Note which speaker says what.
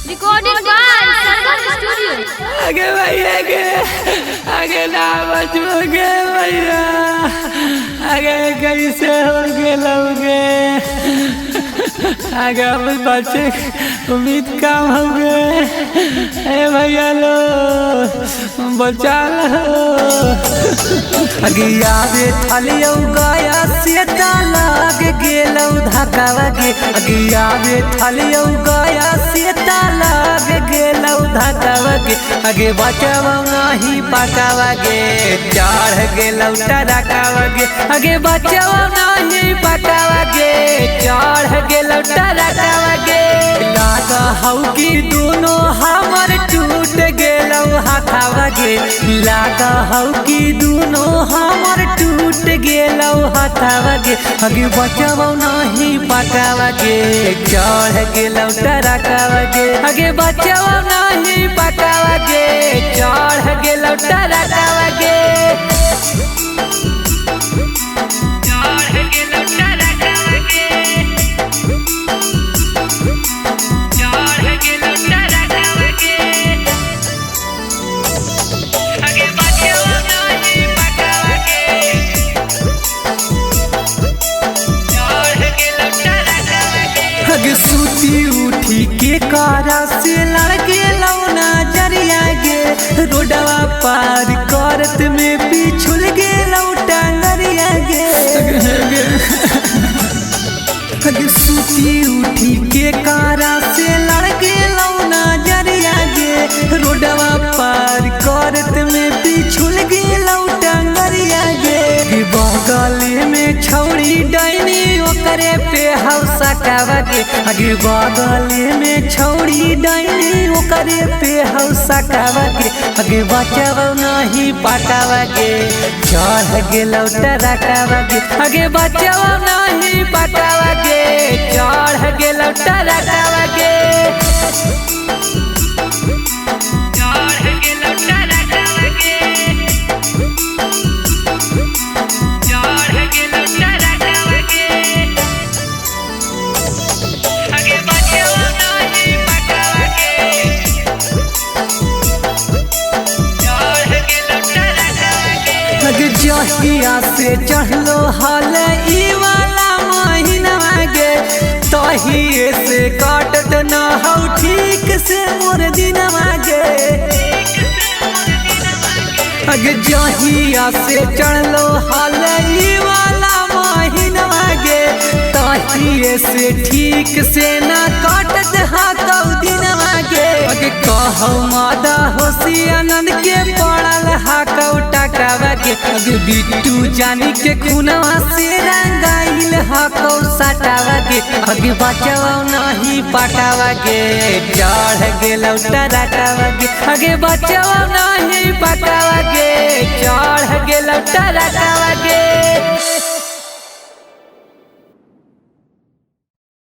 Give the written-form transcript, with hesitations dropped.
Speaker 1: Recording by Sargam Studio.
Speaker 2: आगे भाई आगे आगे ना बचोगे भैया, आगे कैसे हो गेलोगे, आगे अब बचे उम्मीद कम हो गए। ए भैया लो बचा लो। अगे आवे थलियौ गया सीता लाग गेलौ धकावा गे। अगे आवे थलियौ गया सीता लाग गेलौ धकावा गे। अगे बचबौ नाही पकावा गे, चढ़ गेलौ टरकावा गे। अगे बचबौ नाही पकावा गे, चढ़ गेलौ टरकावा गे। लागा हौ कि दोनों हमर टूट गेलौ हाथावा गे। लागा हौ कि दोनों हमर टूट गेलौ हाथावा गे। अगे बचबौ नाही पकावा गे, चढ़ गेलौ टरकावा गे। अगे बचबौ नाही पकावा गे, चढ़ गेलौ टरकावा गे। चढ़ गेलौ टरकावा गे, चढ़ गेलौ टरकावा गे। अगे बचबौ नाही पकावा गे, चढ़ गेलौ टरकावा गे। अगे सूती उठी के कारा से लड़ गेलौ नजरिया गे। रोडवा पार करत में पिछुल गेलौ टांगरिया गे। अगे सूती उठी के कारा से लड़ गेलौ नजरिया गे। रोडवा पार करत में पिछुल गेलौ टांगरिया गे। बगल में छौड़ी डाइनी ओकरे पे हौसा कावा गे। अगे बगल में छौड़ी डाइनी ओकरे पे हौसा कावा गे। अगे बचबौ नाही पकावा गे, चढ़ गेलौ टरकावा गे। अगे बचबौ नाही पकावा गे, चढ़ गेलौ टरकावा गे। चढ़ गेलौ टरकावा गे, चढ़ गेलौ टरकावा गे। अगे बचबौ नाही पकावा गे, चढ़ गेलौ टरकावा गे। अगे जहिया से चढ़लो हल ई वाला महीनवा गे, तहिए से काटत न हौ ठीक से मोर दिनवा गे। अगे जहिया से चढ़लो हल ई वाला महीनवा गे, तहिए से ठीक से न काटत हाथौ दिनवा गे। अगे कहौ मादा होशी आनंद के पड़ल हाकौ टकावा गे। अगे बिट्टू जानी के खुनवा से रंगाइल हाकौ सटावा गे। अगे बचबौ नाही पटावा गे, चढ़ गेलौ टरकावा गे। अगे बचबौ नाही पटावा गे,